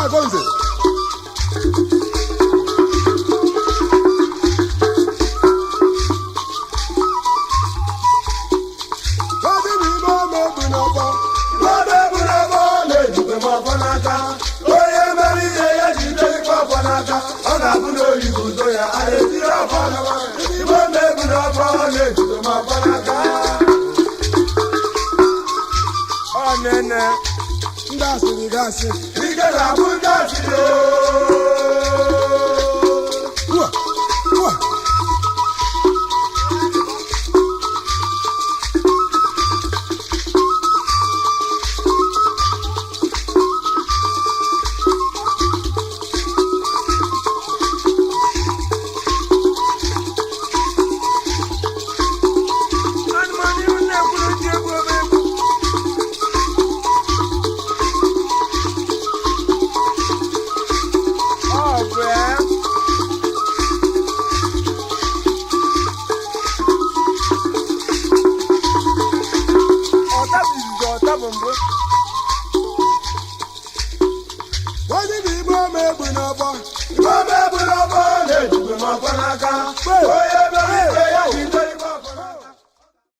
Agonze. Obi bụ ibe ọma ebu n'ọfọ. Ibe ọma ebu n'ọfọ na-ejikwe m ọfọ n'aka. Onye mere ihe ya jide ikpe ọfọ n'aka. Ọ ga-abụ na oyi bụ uzo ya, a na-etiri ọfọ n'aka. Ibe ọma ebu n'ọfọ na-ejikwe m ọfọ n'aka. Ọ nene. Ndị asịrị gasị. Ike ga-abụ ndị asịrị ooo. Ua, ua. Anụmanụ ihu na-ekwuru ji egwu ebe egwu. Ọ bụ ya. Ọta bụ izizi, ọta bụ mbụ. Obi bụ ibe ọma ebu n'ọfọ. Ibe ọma ebu n'ọfọ na-ejikwe m ọfọ n'aka. Onye mere ihe ya jide